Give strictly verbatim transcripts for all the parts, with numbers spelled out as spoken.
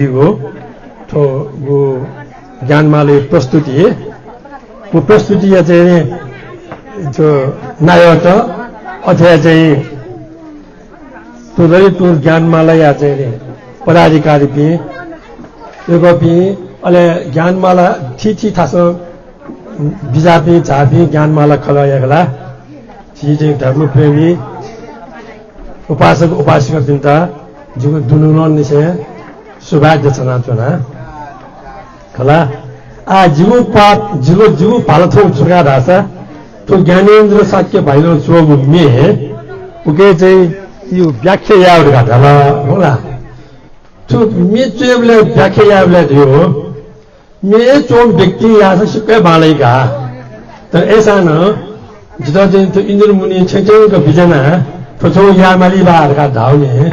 थ्व ज्ञानमालाया प्रस्तुति, व प्रस्तुतिया चाहिँ नि थ्व नायःत, अथे चाहिँ थ्व ललितपुर ज्ञानमालाया चाहिँ नि पदाधिकारीपिं, वय्कःपिं, अले ज्ञानमाला थीथी थासं बिज्याःपिं झाःपिं ज्ञानमाला खलःया खला। झी चाहिँ धर्मप्रेमी उपासक उपासिकापिन्त जिगु दुनुगलंनिसें सुभाय् देछानाच्वना। खला। आ, जिगु पा-, जिगु, जिगु भाला थौं छु का धाःसा, थ्व ज्ञानेन्द्र शाक्य भाइनं च्वःगु म्ये, उके चाहिँ यो व्याख्या यायेगु धकाः धाल, होला। थ्व म्ये च्वयेबलय् व्याख्या यायेबलय् धयो, म्ये च्वंम्ह व्यक्तिं याःसा सिक्क हे बांलाइ का। तर अय्सां नं जितः चाहिँ थ्व इन्द्रमुनिं छेँछेँक बिज्यानाः थ्व छौं याये माली बा धकाः धाःगुलिं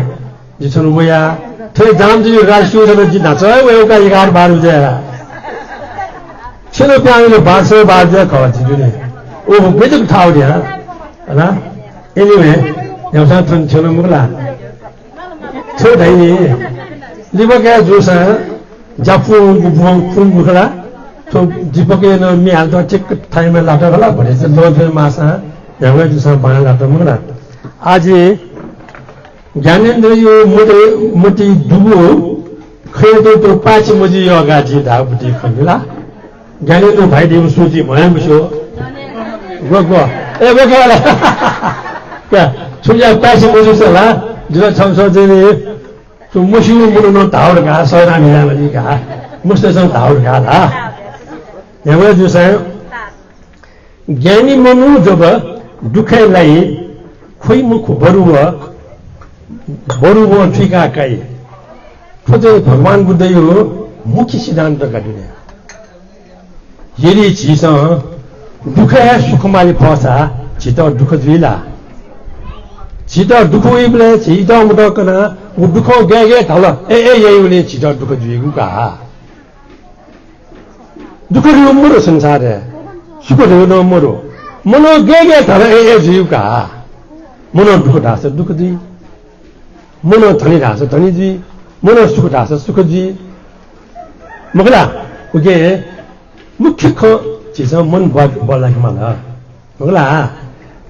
जि छन्हु वया। थथे जामजुया गाः स्यू धकाः जि न्हाचः हे वये का एघार बाह्र बजे। छेँ नं पिहां वयेबलय् बाह्र बजे खः जि दुने। ओ, गथे थाहां वनी हला। Anyway, न्ह्यागुसां थन थ्यन मखु ला। थ्व धाइ नि, लिपा काय् जूसां ज्याफुं गुफुं फुं मखु ला। थ्व दिपकया नं म्ये हालेत ठिक्क time-य् लात खला, भतिचा लँ थ्यने माःसां न्ह्यागु जूसां बां लात मखु ला। आः जि ज्ञानेन्द्रया मति, मति दुगु खँय् तुं थ्व पाय्छि मजुइगु का जि धाःगु बुद्धि खनी ला। ज्ञानेन्द्र भाइ धइम्ह सु जि म्हयां मस्यू। ग्व, ग्व। ए, ग्व, ग्व ला। का, छु याये पाय्छि मजुसा ला। जितः छम्ह सः चाहिँ नि, थ्व मस्यूम्ह मनुखं धाःगु धकाः सःता मिला वनी का। मस्तय्सं धाःगु धकाः ला। न्ह्यागु जूसां ज्ञानी मनू जब दुःखय् लाइ, ख्वइ मखु बरु व, बरु वं थुइका काइ। थ्व चाहिँ भगवान बुद्धया मुख्य सिद्धान्त का दुने। यदि झीसं दुःखय् सुख माले फःसा झीत दुःख जुइ ला? झीत दुःख वइबलय् झी इतः मतः कनाः व दुःखं गय् गय् धाल, ए, ए, याइबलय् झीत दुःख जुइगु का। दुःख धइगु मरु संसारय्, सुख धइगु नं मरु। मनं गय् गय् धाल, ए, ए, जुइगु का। मनं दुःख धाःसा दुःख जुइ, मनं धनी धाःसा धनी जुइ, मनं सुख धाःसा सुख जुइ। मखु ला? उकिं मुख्य खँ झीसं मन बल-, बल्लाके माल। मखु ला?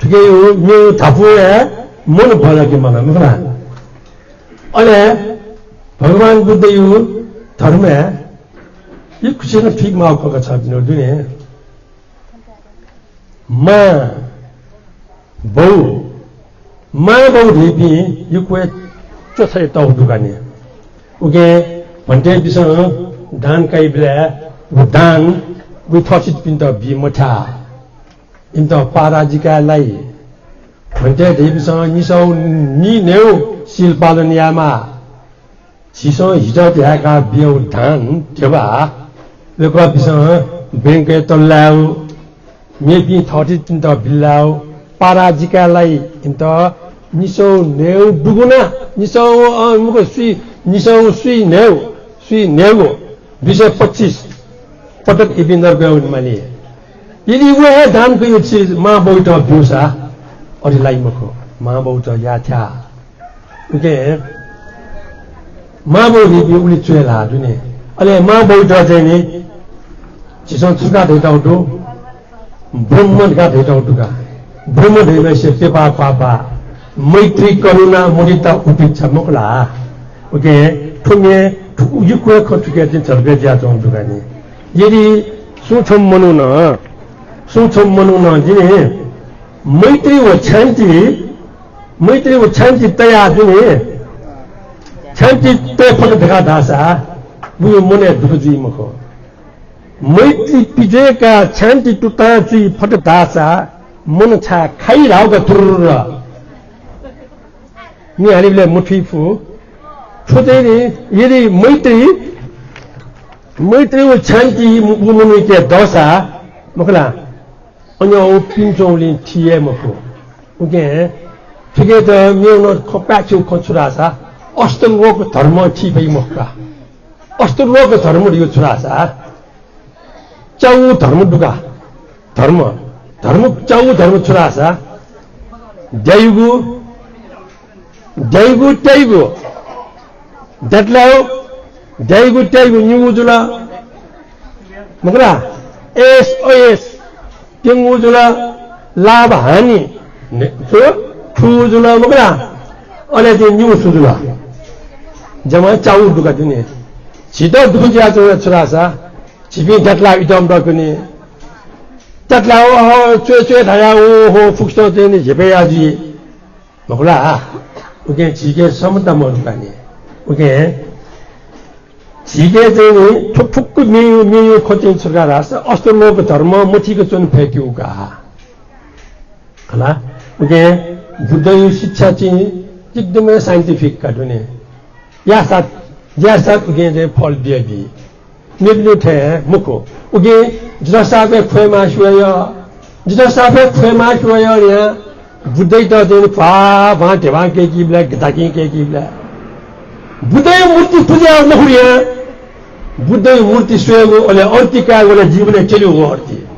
थुकिया मेगु धापू हे मन बल्लाके माल, मखु ला? अले भगवान बुद्धया धर्मय् यक्वसिनं थुइके माःगु खँ का छपिनिगु दुने। मां, बौ, मां बौ धइपिं यक्व हे च्वछायातःगु दु का नि। उकिं भन्तेपिसं दान काइबलय् व दान व थःथितिपिन्त बी मथ्याः। इमित पराजिका लाइ। भन्ते धइपिसं निसौ नीन्हय्गु शील पालन यायेमाः। झीसं हितः धाय्काः बियागु दान ध्यबा वय्कःपिसं बैंकय् तल लायेगु, मेपिं थःथितिपिन्त बिल लायेगु, पराजिका लाइ इमित निसौ न्हय्गु दुगुना, निसौ, अँ, मखु, स्वीन्हय्गु, निसौ स्वीन्हय्गु, स्वीन्हय्गु, दुई सय पच्चिस पटक इपिं नरकय् वनेमाली। यदि व हे दान कयागु चिज मां बौयात ब्यूसा, अथे लाइ मखु। मां बौयात याःथ्याः। उकिं मां बौ धइपिं उलि च्वय् ल्हाः दुने। अले मां बौयात चाहिँ नि, झीसं छु का धयातःगु दु? ब्रह्म धकाः धयातःगु दु का। ब्रह्म धइम्हय्सित प्यपा ख्वापा, मैत्री, करुणा, मुदिता, उपेक्षा मखु ला? उकिं थ्व म्ये थु-, यक्व हे खँ थुके जिं झलकय् जुयाच्वंगु दु का नि। यदि सुं छम्ह मनुखं, सुं छम्ह मनुखं जिं मैत्री व क्षान्ति, मैत्री व क्षान्ति तया जुइ नि, क्षान्ति तये फत धकाः धाःसा, वया मनय् दुःख जुइ मखु। मैत्री पिज्वय्काः क्षान्ति तुतां च्वइ फत धाःसा, मन छाय् खाइ ल्हाः का तुर्र। नि हानीबलय् मथुइ फु। थ्व चाहिँ नि, यदि मैत्री, मैत्री व क्षान्ति व मनूके दःसा, मखु ला, अन व पिने च्वंगुलिं थी हे मखु। उकिं थुकियात मेगु नं खँ पाय्छिगु खँ छु धाःसा, अष्टलोक धर्म थी फइ मखु का। अष्टलोक धर्म धइगु छु धाःसा, च्यागू धर्म दु का। धर्म, धर्म, च्यागू धर्म छु धाःसा, द्याइगु, द्याइगु, त्याइगु, द्यातलाउ, द्याइगु त्याइगु निगू जुल। मखु ला? एस ओएस प्यंगू जुल। लाभ हानि ने-, छु? थू जुल, मखु ला? अले चाहिँ निगू छु जुल? जम्मा चाउ दुःख दुने। झीत दुःख जुयाच्वंगु छु धाःसा, झीपिं ज्यातलाः इदम दकुनि। ज्यातलाः, ओहो, च्वय् च्वय् धया, ओहो, फुक्कं चाहिँ नि झेपे या जुइ। मखु ला? उकिं झीके समता मदुकानि। उकिं झीके चाहिँ नि थ्व फुक्क मेयु, मेयु खँ चाहिँ छु का धाःसा अष्टलोक धर्म मथीक च्वने फय्केगु का। खला? उकिं बुद्धयु शिक्षा चाहिँ एकदमै scientific का दुने। याःसाथ, याःसाथ उकिं चाहिँ फल बियादी। मेपिनि थें मखु। उकिं जितः सापय् ख्वय् मास्ति वया। जितः सापय् ख्वय् मास्ति वया न्या। बुद्धइत चाहिँ भ्वाभ्वां ध्यबां कय्कीबलय्, गताकिं कय्कीबलय्। बुद्धयु मूर्ति पुजा याये मखु न्या। बुद्धयु मूर्ति स्वयेगु, अले अर्ती कायेगु, अले जीवनय् चलेगु अर्ती।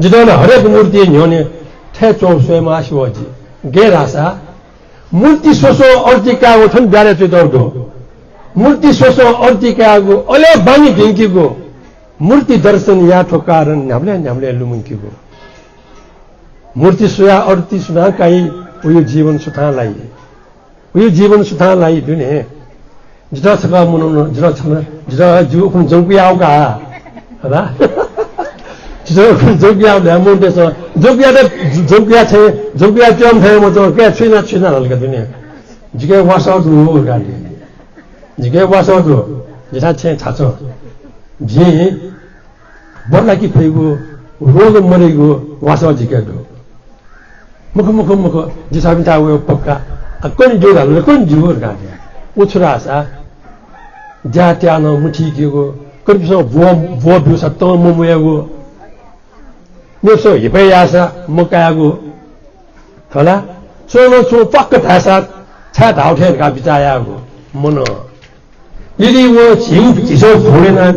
जितः नं हरेक मूर्ति न्ह्यःने थथे च्वं स्वये मास्ति वः जि। गय् धाःसा मूर्ति स्वस्वं अर्ती कायेगु थन ब्यालय् च्वय्तःगु दु। मूर्ति स्वस्वं अर्ती कायेगु, अले बानी भिंकीगु। मूर्ति दर्शन याये थ्व कारण न्ह्याबलें न्ह्याबलें लुमंकीगु। मूर्ति स्वयाः अर्ती सुनां काइ, वयु जीवन सुथां लाइ। वयु जीवन सुथां लाइ दुने। जितः छकः मनूनं, जितः छकः, जितः जिगु उखुन्हु जंकुयाः का। हला? जितः उखुन्हु जंकुयाः ला मनूतय्सं, जंकुयात, जंकुया छेँ, जंकुया च्वय्म्ह थें मच्वं, कय् छु याना, छु याना धाल का दुने। जिके वासः दु, का दुने। जिके वासः दु, जिथाय् छेँ छाच्वं। जिं बल्लाके फइगु, रोग मदइगु वासः जिके दु। मखु, मखु, मखु, जि छापिन्थाय् वये पक्का। आ, कन ज्यू धाल, कन ज्यू धाल। उ छु धाःसा, ज्या त्याः नं मथीकेगु, कर्पिसं ब्व, ब्व ब्यूसा तं मम्वयेगु, मेपिसं हिपय् याःसा मकायेगु। खला? सुं नं छुं प्वाक्क धाःसा छाय् धाउ थें धकाः बिचाः यायेगु। मनं। यदि व झीगु, झीसं भुल यानाः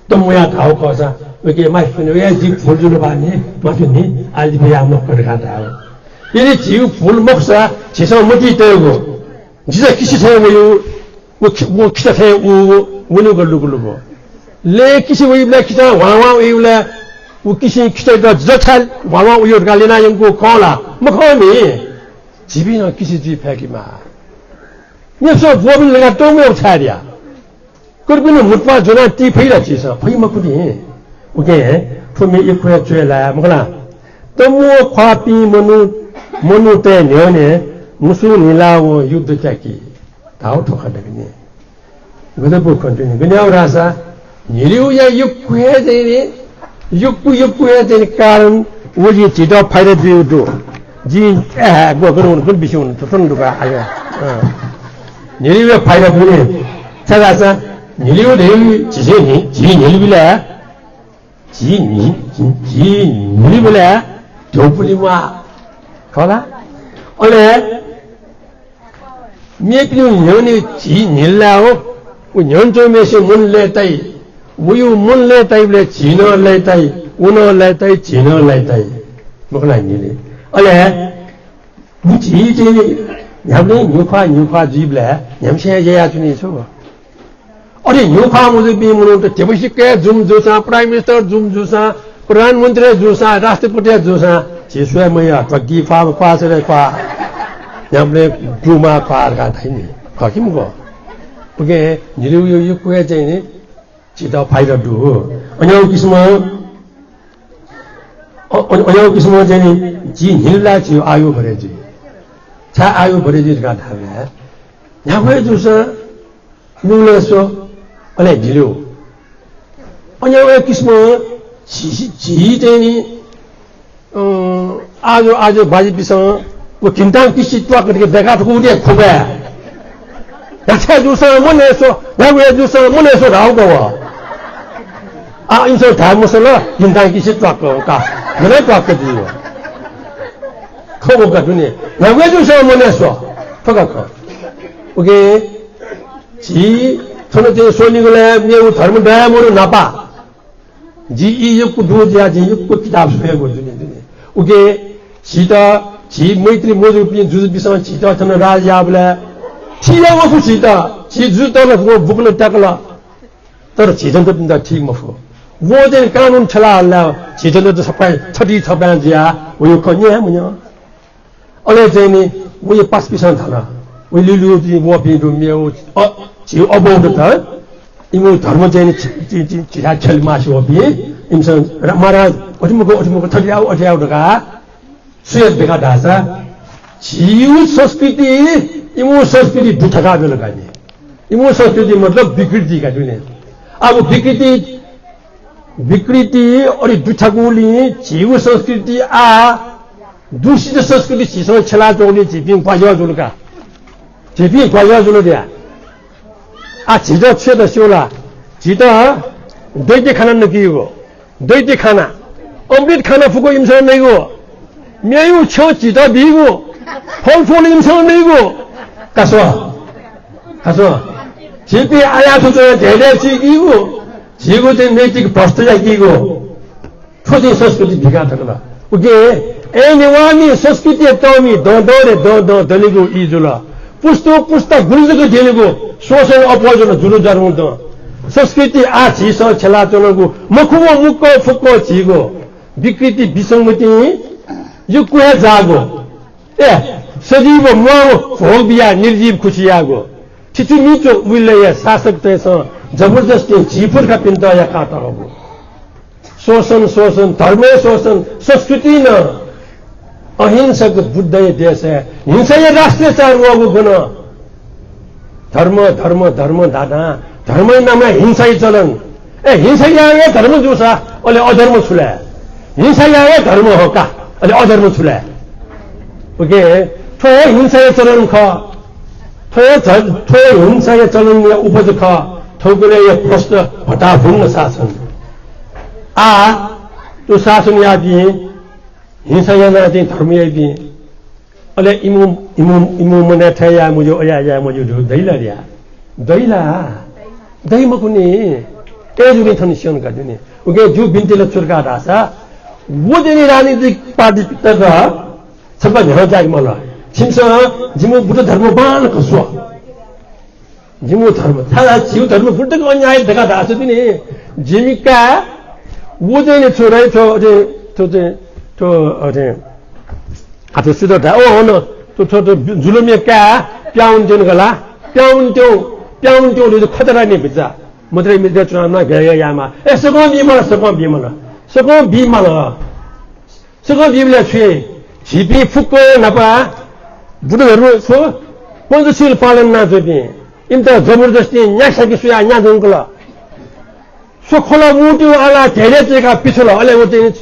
तंम्वयाः धाउ खःसा, वय्कःया माफी फ्वने, वया जि भुल जुल बानी, माफी नि, आः लिपा याये मखु धकाः धायेगु। यदि झीगु भुल मखुसा, झीसं मतिइ तयेगु, झीसं किसि थें वयु, व खि-, व खिचा थें उ, वनेगु लुगु लुगु। लँय् किसि वइबलय् खिचां ह्वां ह्वां वइबलय् व किसिं खिचायात जितः छाय् ह्वां ह्वां वयु धकाः ल्यना यंकूगु खः ला? मखं नि। झीपिं नं किसि जुइ फय्केमाः। मेपिसं ब्वःपिं लगा तंम्वयेगु छाय् धया। कर्पिनि म्हुतुप्वाः ज्वनाः ती फइ ला झीसं? फइ मखु नि। उकिं थ्व म्ये यक्व हे च्वय् लाये मखु ला? तंम्वः ख्वाःपिं मनू, मनूतय् न्ह्यःने मुसु न्हिलावं युद्ध त्याकी। धाउ थ्व खँ दकनि। गजब खँ दु नि। गन याउ धाःसा न्हिलिउया यक्व हे चाहिँ नि, यक्व यक्व हे चाहिँ नि कारण व जि झीत फाइदा जुइगु दु। जि, ए, हे, ग्व, गन वन, गन बिस्युं वन, थ्व थन दुका, आयो। अँ। न्हिलिउया फाइदा दु नि। छाय् धाःसा न्हिलिउ धइगु झी, झी, झी न्हिलिबलय् झी न्हि-, झी, झी न्हिलिबलय् ध्याउ पुले म्वाः। खः ला? अले मेपिनि न्ह्यःने झी न्हिल लाये हो, व न्ह्यःने च्वंम्हय्सित मन लय्ताइ, वयु मन लय्ताइबलय् झी नं लय्ताइ, व नं लय्ताइ, झी नं लय्ताइ। मखु ला न्हिले। अले झी चाहिँ न्ह्याबलें न्ह्यख्वाः न्ह्यख्वाः जुइबलय् न्ह्याम्हसिनं ययाच्वनी छु। अथे न्ह्यख्वाः मजूपिं मनूत ध्यबा सिक्क जुम्ह जूसां, Prime Minister जुम्ह जूसां, प्रधानमन्त्री जूसां, राष्ट्रपति जूसां, झी स्वये मया, त्वाकी ख्वाः, ख्वाः, सरे ख्वाः। न्ह्याबलें दुमाः ख्वाः धकाः धाइ नि। खः कि मखु? उकिं न्हिलिउ यक्व हे चाहिँ नि झीत फाइदा दु। अन्यौ किसिमं, अ-, अ-, अन्यौ किसिमं चाहिँ नि झी न्हिल लाये झी आयु भरे जुइ। छाय् आयु भरे जुइ धकाः धाःबलय् न्ह्याबलें जूसां न्हूलय् स्व, अले न्हिलिउ। अन्यौ हे किसिमं झी, झी चाहिँ नि, अँ, आजु, आजु बाजिपिसं व घिन्तां किसि त्वाक्क धकाः दय्का थकूगु दे खुबय्। न्हाचः जूसां मनय् स्व, न्ह्यागु जूसां मनय् स्व धाउ का व। आ, इमिसं धाये मसल, घिन्तां किसि त्वाक्क का। गन त्वाक्क जुइ व। खः व का दुने। न्ह्यागु जूसां मनय् स्व। थ्व का खः। उकिं झी थन चाहिँ स्वनिगलय् मेगु धर्म दयाः मरु न्हापा। जि ई यक्व दु जुयाः जिं यक्व किताब स्वयेगु दुने दुने। उकिं झीत, झी मैत्री मजूपिं जुजुपिसं झीत थन राज याःबलय् थिया वःगु झीत, झी जुजुत नं बुकलं त्याकल। तर झीजन्तपिन्त ठीक मफु। वं चाहिँ कानुन छ्यला हल्ला, झीजन्त सफाइ छति छपाय् जुया, वयो खँ न्यं हे मन्यं। अले चाहिँ नि, वयो पासापिसं धाल, वयो लुलु वःपिं दु, मेव, अ, झीउ अबौ दत, इमु धर्म चाहिँ नि, झी, झी, झी, झीथाय् छ्यले मासे वःपिं, इमिसं रा-, महाराज, अथे मखु, अथे मखु, थथे याउ, अथे याउ धकाः सुयत बेका धाःसा, झीउ संस्कृति, इमु संस्कृति दुथका बेल का नि। इमु संस्कृति मतलब विकृति का जुने। अब विकृति, विकृति अले दुथकूलिं झीउ संस्कृति आ दूषित संस्कृति झीसं छ्यला च्वंगुलिं झीपिं ग्वाज्याः जुल का। झीपिं ग्वाज्याः जुल द्या। आ झीत छ्यत स्यू ला? झीत दैत्य खाना नकीगु। दैत्य खाना, अमृत खाना फुक्क इमिसं नइगु, मेयु छ्यं झीत बीगु, फलफुल इमिसं नइगु। का स्व, का स्व। झीपिं आया थ्व च्वनाः धयाधया चीकीगु, झीगु चाहिँ नैतिक भ्रष्ट याकीगु। थ्व चाहिँ संस्कृति बिका तकल। उकिं अय् नेवाःमि संस्कृतिया तःमि दँ दँ रे दँ दँ दनेगु ई जुल। पुस्ता पुस्ता गुलि जक द्यनेगु शोषण अपोषण जुलुज्वालुं दँ। संस्कृति आः झीसं छ्यलाच्वनागु मखु व मुक्क फुक्क झीगु विकृति विसंगतिं यक्व हे जाःगु। ए, सजीव म्वाःगु भोग बियाः निर्जीव खुसि याःगु। थिचुमिचु उइलय् शासकतय्‌सं जबरजस्ती झी पुर्खापिन्त याकातःगु। शोषण, शोषण, धर्मय् शोषण, संस्कृतिं नं अहिंसक बुद्धया देशय् हिंसाया राष्ट्रय् चार वःगु गन? धर्म, धर्म, धर्म धाधां धर्मया नामय् हिंसाया चलन। ए, हिंसा याये धर्म जूसा अले अधर्म छु लय्? हिंसा याये धर्म हो का, अले अधर्म छु लय्? OK, थ्व हे हिंसाया चलन खः। थ्व हे ध-, थ्व हे हिंसाया चलनया उपज खः। थौंकन्हय्‌या भ्रष्ट भताभुङ्ग शासन। आः थ्व शासन याःपिं हिंसा यानाः चाहिँ धर्म याइपिं, अले इमु, इमु, इमु मनय् थथे याये मज्यू, अथे याये मज्यू धइगु दइ ला रे? दइ ला? दइ मखु नि। अय्‌जूगुलिं थन स्यन का दुनि। उकिं जिगु बिन्ति ला छु धकाः धाःसा, व चाहिँ नि राजनीतिक पार्टीतय्‌त छकः न्ह्यः जाय्‌के माल। छिमिसं जिमु बुद्ध धर्म बांलाक स्व। जिमु धर्म, थाय् झीगु धर्म गुलि तक अन्याय धकाः धाःसा तिनि, जिमि काय्, व चाहिँ नि छु धाइ, थ्व, अथे, थ्व चाहिँ, थ्व, अथे, आ, थ्व सुथ धाइ, ओ, हन, थ्व, थ्व, थ्व जुलुमया काय् प्याः वनेत्यंगु ला, प्याः वनेत्यंगु, प्याः वनेत्यंगु खतरा नि भिचा। मन्त्री मित्र चुनाव नं भेगा यामा। ए, सकं बीमाल, सकं बीमाल, सकं बीमाल। सकं बीबलय् छु याइ? झीपिं फुक्क न्हापा बुद्ध धर्म स्व, पञ्चशील पालन यानाच्वंपिं, इमित जबरजस्ती न्यासाकि स्वयाः न्याः धुंकल। स्व खोला मूर्ति आलाः धैर्य चय्‌काः पिछ्वल, अले व चाहिँ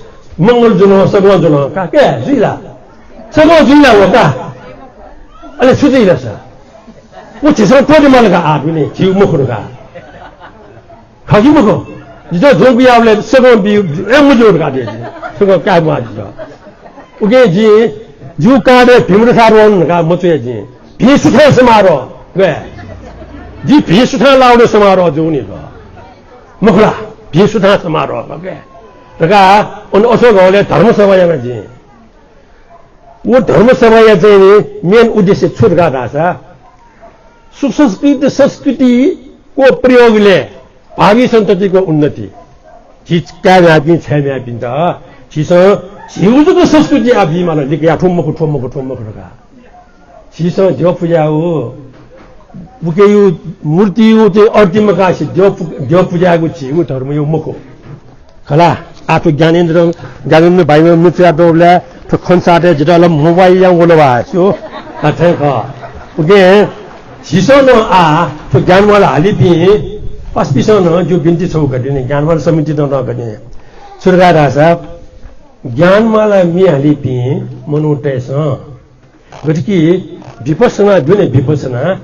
मंगल जुल, सकं जुल। का, के जुइ ला? सकं जुइ ला व का? अले छु जुइ ला स? व झीसं त्वःते माल का, आः दुने, झीगु मखु का। खः कि मखु? जितः ज्वंकु याःबलय् सकं बी, ए, मज्यू धकाः धया जिं। सकं काये म्वाः जितः। उकिं जिं, जिगु कार्ड भीमरक्षा रोहन धकाः मच्वया जिं। भिं सुथां समारोह, गय्। जि भिं सुथां लाउने समारोह जूगु नि का। मखु ला, भिं सुथां समारोह, गय्। धकाः अन अशोक हलय् धर्मसभा याना जिं। व धर्मसभाया चाहिँ नि main उद्देश्य छु धकाः धाःसा, सुसंस्कृत संस्कृतिको प्रयोगले भावी सन्ततिको उन्नति, झी काय् म्ह्याय्‌पिं, छाय् म्ह्याय्‌पिन्त झीसं झीगु जक संस्कृति आः बीमाल, लिकया थ्व मखु, थ्व मखु, थ्व मखु धकाः। झीसं द्यः पुज्याःगु, उकिया मूर्तिया चाहिँ अर्ती मकासे द्यः पु-, द्यः पुज्याःगु झीगु धर्मया मखु। खला, आः थ्व ज्ञानेन्द्र, ज्ञानेन्द्र भाइम्ह मित्रया दौबलय् थ्व खंसातय् जितः ला mobile यां वल वा, स्यू। अथे खः। उकिं झीसं नं आः थ्व ज्ञानमाला हालीपिं पासापिंसं नं जिगु बिन्ति छगू कयादिनि, ज्ञानमाला समितित नं कयादिनि। छु धकाः धाःसा ज्ञानमाला म्ये हालीपिं मनूतय्‌सं गथे कि विपश्यना दुने, विपश्यना,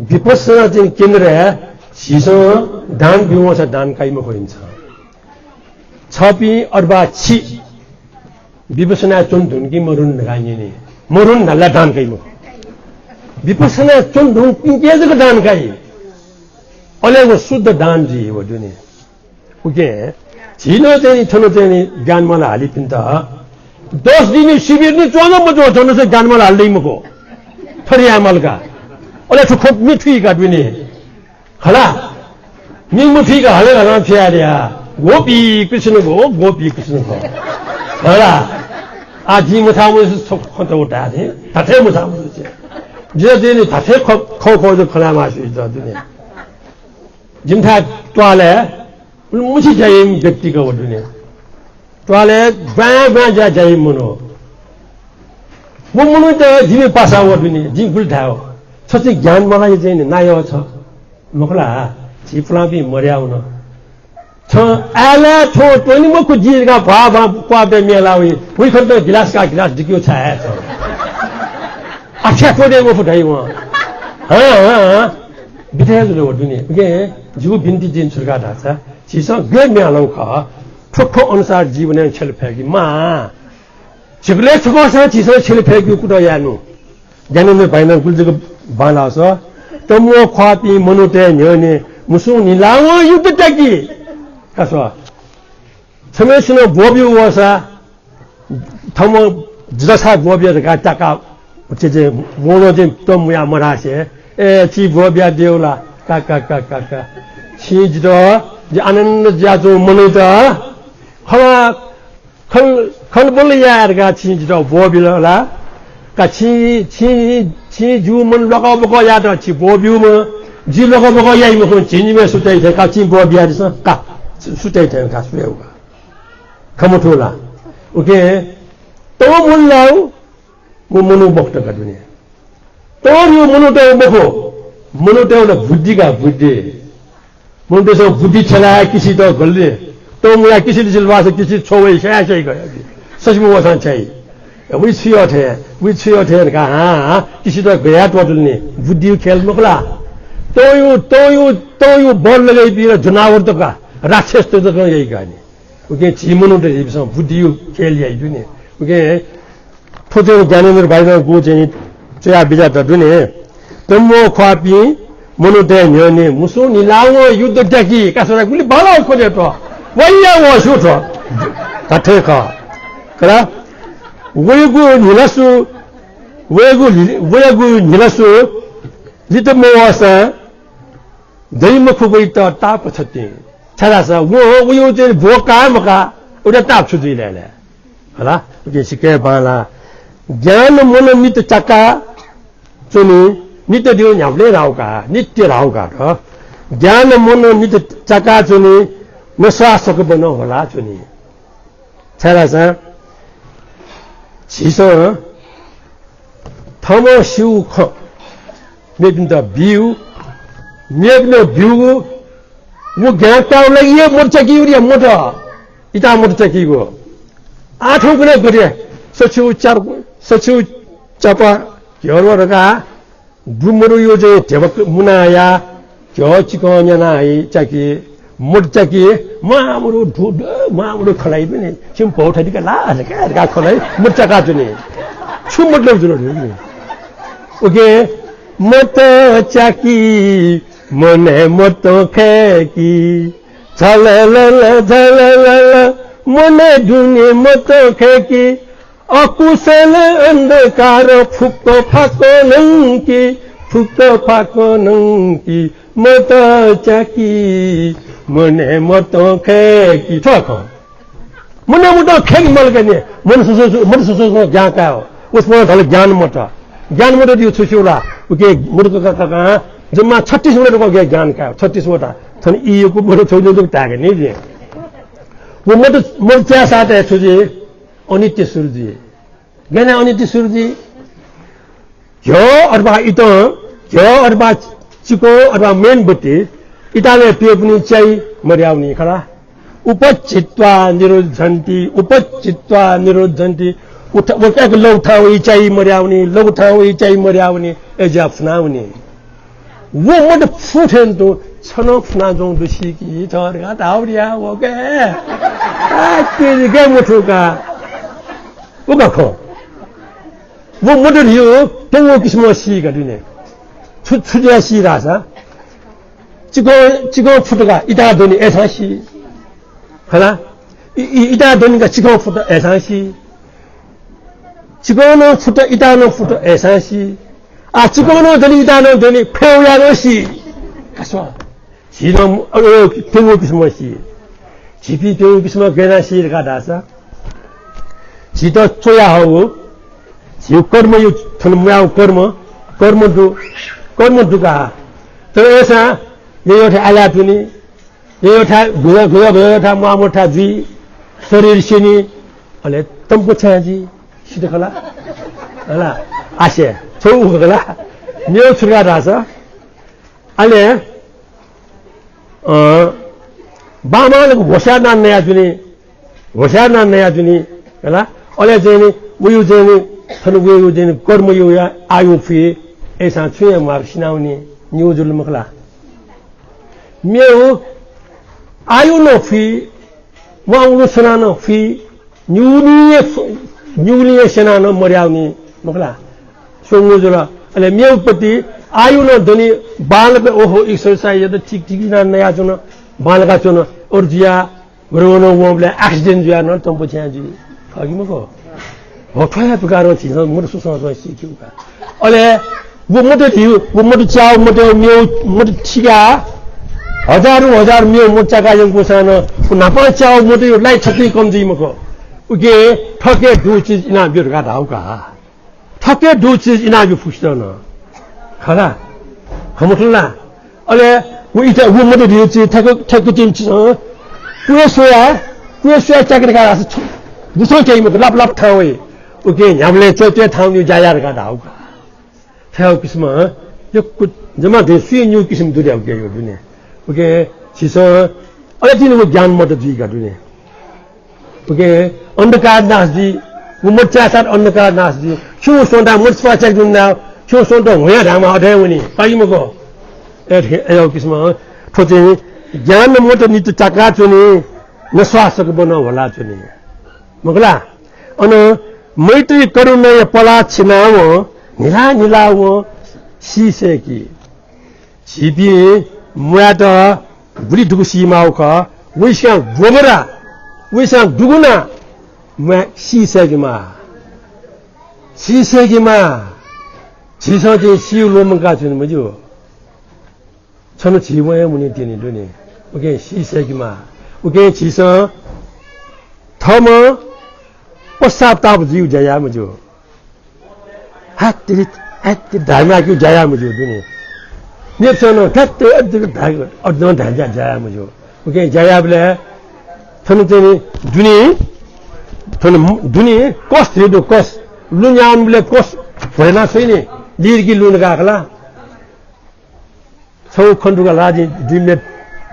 विपश्यना चाहिँ केन्द्रय् झीसं दान ब्यूवंसा दान काइ मखु इमिसं। छपिं अथवा छि विपश्यनाय् च्वने धुन कि मधुन धकाः न्यने। मधुन धाःसा दान काइ मखु। विपश्यनाय् च्वने धुंपिन्के जक दान काइ। अले व शुद्ध दान जुइ व दुने। उकिं झी नं चाहिँ नि, थन चाहिँ नि ज्ञानमाला हालीपिन्त दस दिनया शिविर नि च्वं नं मच्वं, थन चाहिँ ज्ञानमाला हाले दइ मखु। थन याये माल का। अले थ्व खँ म्ये थुइका दुने। खला। मिं मफिक हले घनं फियादिया। गोपी कृष्ण गो, गोपी कृष्ण गो। हला। आ, जिं मथामु छु खत उता दे। तथे मथामु छु। जे दिन तथे ख-, खौ खौ जो खला मासु इज्जत दुने। जिमथा त्वाले, उन मुछि जाइम व्यक्तिगत वडुने। त्वाले ब्वाँ ब्वाँ जा जाइम मनो। वो मनो त जिमि पासा वडुने, जिं गुल धायो। छ चाहिँ ज्ञान मला ये चाहिँ नायो छ। मखला, छि पुलांपि मर्या वन। छ आला थो तोनी मखु जी का भा भा क्वा बे मेला हुई। हुई खत गिलास का गिलास दिक्यो छाया छ। आख्या को दे वो फुटाई वन। हाँ, हाँ, हाँ। बिथे जुले वो दुने। ओके, जिगु बिन्ति जिं छुर्का धाचा। छिसं गे म्यालं खः। थ्व थ्व अनुसार जीवनय् छेल फय्‌कि माः। झिगुलय् छकःसां झीसं छेल फय्‌केगु कुतः याये नु। ज्ञानेन्द्र भाइनं गुलि जक बांलाःसा, तमो ख्वाःपिं मनूतय् न्ह्यःने मुसुं निलावं युद्ध त्याकि। का स्व। छम्हय्‌सिनं ब्वःब्यू वःसा, थःम्हं जितः छाय् ब्वःब्या धकाः ताका, चे, चे, वं नं चाहिँ तमुया मधासे, ए, छि ब्वःब्या देउ ला? का, का, का, का, का। छिं जितः, जि आनन्द जुयाच्वंम्ह मनूत, खला खल, खलबल याये धकाः छिं जितः ब्वःबिल ला? का छिं, छिं, छिं जिगु मन लकबक यायेत छि ब्वःब्यूम्ह, जि लकबक याइम्ह खँ झिंनिम्हय् सुताइ थें का छिं ब्वःबियादिसँ का, सु-, सुताइ थें का, सुयाउ का। खँ मथू ला? उकिं तव मन लाउ, व मनू मखुत का दुने। तःधि मनूतय् मखु, मनूतय् ला बुद्धि का, बुद्धि। मनूतय्‌सं बुद्धि थेला किसित गल्ले। तमुया किसि लिसिल वास किसि छो वइ, सया सइ गया। ससिम वसां छाइ। वइ छुयो थे, वइ छुयो थे का, हाँ, हाँ, किसित गया त्वतुलने। बुद्धि खेल मखला। तयु, तयु, तयु बल लगाइ बीर जनावर त का, राक्षस त का यइ गाने। उकिं झी मनूत झीसं बुद्धियु खेल याइ दुने। उकिं थ्व चाहिँ ज्ञानेन्द्र भाइनं गु चाहिँ च्वया बिज्यात दुने। तमो ख्वाःपिं मनूतय् न्ह्यःने मुसुं निलावं युद्ध त्याकि। का स्व ला गुलि बांलाः खने त। वया व सु त। धात्थें खः। खला वयगु न्हिलासु, वयगु लि-, वयगु न्हिलासु लित मवःसां दइ मखु वइत ताप छतिं। छाय्‌धाःसा वं वयु चाहिँ ब्वः का मका, उता ताप छु जुइ लय् लय्। हला, उकिं सिक्क बांलाः। ज्ञान मन नित चाका च्वनी, नित दिउ न्ह्याबलें राहु का, नित्य राहु का त। ज्ञान मन नित चाका च्वनी, नस्वाः सकबनं होला च्वनी। छाय्‌धाःसा झीसं थःम्हं स्यू खँ मेपिन्त ब्यू, मेपिन्त ब्यूगु व ज्ञान कायेगु लागि हे मत चाकीगु या मत, इता मत चाकीगु। आः थौंकन्हय् गथे सछिउ चार, सछिउ चापा घ्यःरो धकाः दुमरुयु चाहिँ ध्यबा मुनाया, झ्यः चिकं न्याना है, चाकी, मत चाकी, मामरु धु, ध, मामरु खलाई पनि, छिम भौ थदिका ला, हल्का, हल्का खलाई, मत चाका जुने। छु मतलब जुल धुने? ओके, मत चाकी, मने मत खय्‌की, झललल, झललल, मने दुने मत खय्‌की, अकुशल अन्धकार फुक्क फाक्क नंकी, फुक्क फाक्क नंकी, मत चाकी, मने मत खय्‌की। थ्व खँ। मने मत खय्‌की मल का नि, मन सु-, सु-, सु-, मन सु-, सु-, सु-, ज्ञान कायो। उस मन धल ज्ञान मत। ज्ञान मत दियो छु स्यू ला? उके मत का, का, का, का, जम्मा छत्तीस वटा तक उके ज्ञान कायो। छत्तीस वटा। थन ई यकु मत छौ जो तक ताके नि जे। वो मत, मत चासा ते छु जे? अनित्य सुरु जुइ। गन अनित्य सुरु जुइ? झ्यः अथवा इतं, झ्यः अथवा चिकं अथवा मेणबत्ती, इतालय् प्यपुनि चाइ मर्याउनि खला। उपचित्वा निरुद्धन्ति, उपचित्वा निरुद्धन्ति। उठ-, व काय्‌क लघु थां वइ चाइ मर्याउनि, लघु थां वइ चाइ मर्याउनि, अय्‌जुया फुनावनी। व मत फु थें तुं छनं फुनाच्वंगु दु सीकि, थः धकाः धाःगु या व के। आ, तेजि के मथू का। व का खँ। व मत धियो, प्यंगू किसिमं सी का दुने। छु, छु जुयाः सी धाःसा, चिकं, चिकं फुत का, इता द्वनी, अय्‌सां सी। खला? इ-, इ-, इता द्वनी का चिकं फुत, अय्‌सां सी। चिकं नं फुत, इता नं फुत, अय्‌सां सी। आ, चिकं नं द्वनी, इता नं द्वनी, फय् वयाः नं सी। का स्व। झी नं, अ, अ, प्यंगू किसिमं सी। झीपिं प्यंगू किसिमं गय् यानाः सी धकाः धाःसा, झीत च्वयाहःगु, झीगु कर्मया थन म्वाःगु कर्म, कर्म दु, कर्म दु का। तर अय्‌सां यःथाय् आलाः तुनि, यःथाय् घुँघा, घुँघा भयःथाय् म्वाःमदुथाय् जुइ, शरीर स्यनी, अले तंपु छाय् जुइ, सित खला। हला, आसे, छौ उख खला, मेव छुर्का धाःसा, अले, अ, बांबांलाक होस्यानाः नयाच्वनी, होस्यानाः नयाच्वनी, हला। अले चाहिँ नि, उयु चाहिँ नि, थन उयु चाहिँ नि, कर्मयुया आयु फुइ, अय्‌सां छुं हे म्वाःक सिनावनी, निगू जुल मखला। मेव आयु नं फुइ, म्वाःगु नं सना नं फुइ, निगुलिं हे फ-, निगुलिं हे स्यनाः नं मर्यावनी, मखला। स्वंगू जुल। अले मेव पति आयु नं दनि, बांलाक ओहो, exercise यात ठीक ठीक यानाः नयाच्वन, बांलाका च्वन, अरु जुयाः गथे गथे वंबलय् accident जुयाः नं तंपु छाय् जुइ। खः कि मखु? हो, थ्व हे प्रकारं झीसं मत सुसंस्कार सीकेगु का। अले व मत धिउ, व मत च्याव, मत मेव, मत थिका, हजारौं हजार मेव मत चाका यंकूसां नं, व न्हापां च्याव मत यो लाइ छतिं कम जुइ मखु। उके थःके दु चिज इनाब्यु धकाः धाउ का। थःके दु चिज इनाब्यु फुसित नं। खला? खमखुला? अले व इता, व मत धिउ चिज, थक, थक चिम चिज, अँ? कुए सोया, कुए सोया चाकरी का रास छ-, दुसं च्याइ मखु, लाप लाप थां वइ। उके न्ह्याबलें च्वय् च्वय् थां वइ ज्या यार का धाउ का। थ्याउ किसिम, अँ? यक्व जम्मा दे सुइ न्यू किसिम दुर्या उके यो दुने। उके झीसं, अले तिनि व ज्ञान मत जुइ का दुने। उके अन्धकार नाश जुइ, व मत च्यासात अन्धकार नाश जुइ। खिउँ स्वन्ता मत स्वास्याक जुन्दा, खिउँ स्वन्ता हुँया धामा अथे वनी, पाइ मखु। ए, ए, यो किसिम, अँ? थ्व चाहिँ ज्ञान मत नित चाका च्वनी, न स्वासक बन होला च्वनी। मखला? अन मैत्री करुणाया पला छिनावं न्हिला न्हिला वं सी सय्‌की। झीपिं म्वायेत गुलि दुगु सीमाः खः, वइस्यां ग्वबरा, वइस्यां दुगुना म्वाये सी सय्‌केमाः। सी सय्‌केमाः। झीसं चाहिँ सीउ ल्वःमंका च्वने मज्यू। छन्हु झी वं हे मुने तिनि दुनि। उकिं सी सय्‌केमाः। उकिं झीसं थःम्हं पश्चाताप जुइगु ज्या याये मज्यू। हात्तिरित, हात्तिरित धायेमाःगु ज्या याये मज्यू दुनि। मेपिसं नं हात्तिरित धायेगु, अझ नं धाये ज्या, ज्या याये मज्यू। उकिं ज्या यायेबलय् थन चाहिँ नि दुनि, थन दुनि कस हे दु, कस। लुँ न्याःबलय् कस भ्वय्‌ना स्वइनि, लिरिकी लुँ नका खला। छौ खँ दुगु ला जिं दुई मिनेट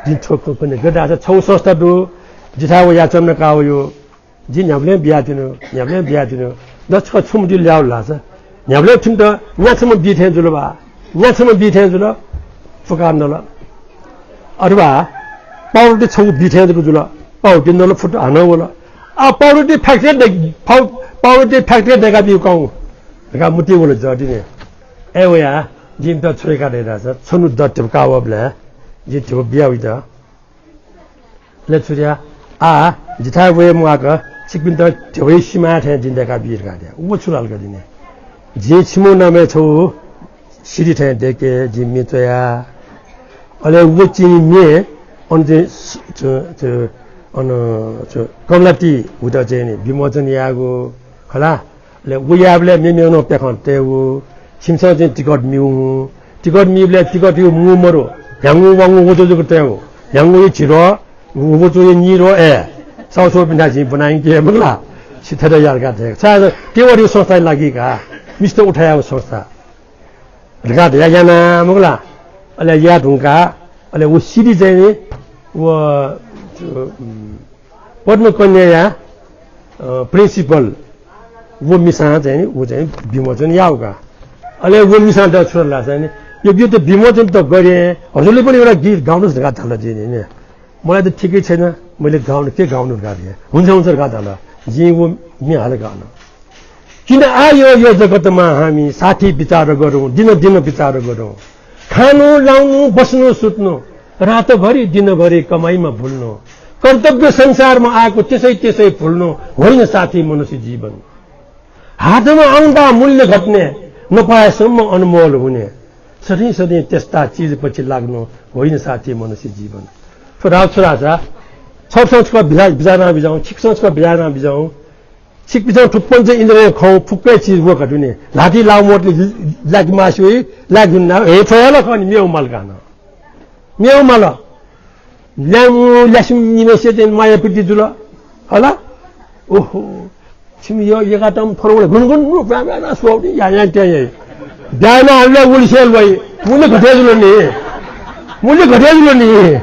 जिं छौ खँ, खँ, खँ, गथे धाःसा छौ संस्था दु, जिथाय् वयाच्वंम्ह का वयु। जिं न्ह्याबलें बियातिनु, न्ह्याबलें बियातिनु। द छकः छुं मतिइ ल्याउ धाःसा, न्ह्याबलें थुमित न्याछम्ह बी थें जुल बा, न्याछम्ह बी थें जुल, फुक्क नल। अथवा पाउरोटी छौ बी थें जक जुल, पाउरोटी नल, फुत हानं वल। आ, पाउरोटी फ्याक्ट्री दय्-, पाउ-, पाउरोटी फ्याक्ट्री दय्‌का ब्यु कौं धकाः मुति वल जःदिने। अय् वया, जिं इमित छु याका दय् धाःसा, छन्हु द धिबा का वःबलय् जिं धिबा बिया वइत। अले छु जुया, आ, जिथाय् वये म्वाःक छिकपिन्त धिबा सिमाय् थें जिं दय्‌का बी धकाः धया। व छु धाल का दिने? जिं छिमु नामय् छौ सिधि थें दय्‌के जिं म्ये च्वया। अले व चिं म्ये अन चाहिँ स-, च-, च-, अन च-, कमलाती हुत चाहिँ नि विमोचन यायेगु खला। अले व यायेबलय् मेमेगु नं प्याखं तयेगु। छिमिसं चाहिँ टिकट म्यू हुँ। टिकट मीबलय् टिकटयु मू मरु, ह्याङ्गु वाङ्गु वचु जक तयेगु। ह्याङ्गुयु झिरो, वचुयु निरो ए। साउसोपिन्थाय् जिं ब्वना यंके मखु ला। सिथेत यार का धया। छाय् टिकटयु संस्था लागि का। मिस्त उठायागु संस्था। धकाः धया याना मखु ला। अले या धुंका, अले व सिधि चाहिँ नि, व, उम्, पद्मकन्याया, अ, प्रिन्सिपल व मिसां चाहिँ नि, व चाहिँ विमोचन याउ का। अले व मिसां द छु धाल धाःसा नि, यो गीत त विमोचन त गरे, हजुरले पनि एउटा गीत गाउनुस् धकाः धाल जिं नि। मलाई त ठिकै छैन, मैले गाउनु, के गाउनु धकाः धया। हुन्छ, हुन्छ धकाः धाल। जिं व म्ये हाल गाउन। किन आयो यो जगतमा हामी, साथी विचार गरौँ, दिन दिन विचार गरौँ। खानु, लाउनु, बस्नु, सुत्नु, रातभरि, दिनभरि कमाइमा भुल्नु। कर्तव्य संसारमा आएको त्यसै त्यसै भुल्नु, होइन साथी मनुष्य जीवन। हातमा आउँदा मूल्य घट्ने, नपाएसम्म अनमोल हुने। सधैं सधैं त्यस्ता चिजपछि लाग्नु होइन साथी मनुष्य जीवन। थ्व धाःगु छु धाःसा, छकूसं छकः बिचाः, बिचाः याना बिज्याहुँ, छिकूसं छकः बिचाः याना बिज्याहुँ। छिकपिन्सं थ्व पञ्च इन्द्रियं खँ फुक्क चिज व का दुने। ल्हातिइ लाःगु मवतले लाके मास्ति वइ, लाके धुन धाःसा, हे थ्व हे ला खः नि, मेव माल का नं। मेव माल। ल्याय्म्ह ल्यासेम्ह निम्हय्सित चाहिँ माया प्रीति जुल। हला? ओहो। छिमि य-, यःकातःम्ह थ्व नं वल, गुन गुन गुन, ब्या ब्या ब्या, स्वाउ नि, या या, त्या या। ब्या याना हाले वल सेल वइ। मुने घटे जुल नि। मुने घटे जुल नि।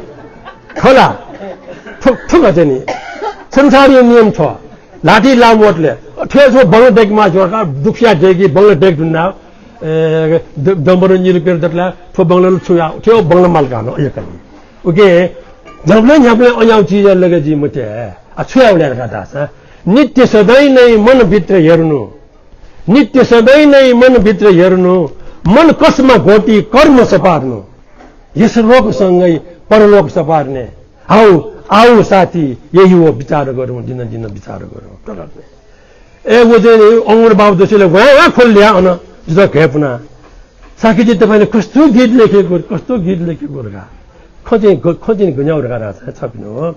खला। थ्व, थ्व घटे नि। संसारया नियम थ्व। ल्हातिइ लाःगु मवतले। थ्व, थ्व बंगला दय्के मास्ति वं का, दुःखया दय्के बंगला दय्के धुन धाःसा, ए, द-, दम्बर निरुपेर दत ला, थ्व बंगला छु या, थ्व बंगला माल का नं, अय् का नि। OK, न्ह्याबलें न्ह्याबलें अज्याःगु चिजया लगे जुइ मते। आ, छु यायेगु लय् धकाः धाःसा, नित्य सधैं नै मनभित्र हेर्नु। नित्य सधैं नै मनभित्र हेर्नु। मन कसमा घोटी कर्म सपार्नु। यसलोकसँगै परलोक सपार्ने। आऊ, आऊ साथी, यही हो विचार गरौँ, दिन दिन विचार गरौँ। प्रगट नै। ए, व चाहिँ नि, अङ्गुर बाबु दोसीले वाँ वाँ ख्वल ल्याः अन, जितः घय्पुना। शाक्यजी, तपाईंले कस्तो गीत लेखेको, कस्तो गीत लेखेको धकाः। खँ चाहिँ ग-, खँ चाहिँ गज्याःगु धकाः धाःसा छपिं हो।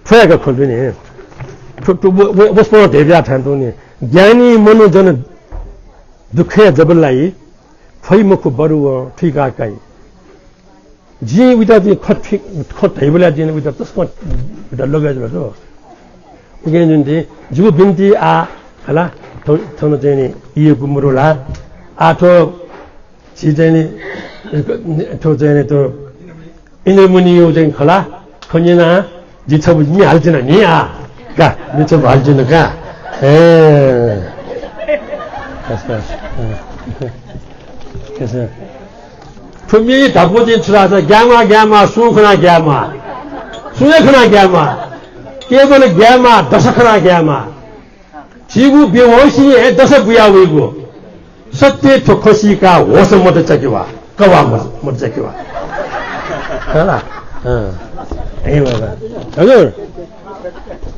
थ्व हे खँ दु नि। थ्व, थ्व, व, व, वसपोलं धयाबिज्याःगु थें तुं नि। ज्ञानी मनोजन दुःखय् जब लाइ, फइ मखु बरु वं थुइका काइ। जिं उइत जिं खँ थि-, खँ धइबलय् जिं उइत तसकं उइत लगे जुल दु। उकिं जुन चाहिँ जिगु बिन्ति आः, हला, थ्व, थन चाहिँ नि इयेगु मरु ला। आः थ्व झी चाहिँ नि, थ्व चाहिँ नि थ्व इन्द्रमुनिया चाहिँ खला, खँ न्यना, जि छपु म्ये हालाच्वना नि आः। का, म्ये छपु हालाच्वना का। ए। थ्व म्ये धापू चाहिँ छु धाःसा ग्याःम्वाः, ग्याःम्वाः, सुं खना ग्याःम्वाः। सुं हे खना ग्याःम्वाः। केवल ग्याःम्वाः, दशा खना ग्याःम्वाः। झीगु बेहोसी हे दशा बुया वइगु। सत्य थ्व खँ सीकाः होश मत च्याकेवा, कवा मत, मत च्याकेवा। हला? अँ। ए बाबा। हजुर।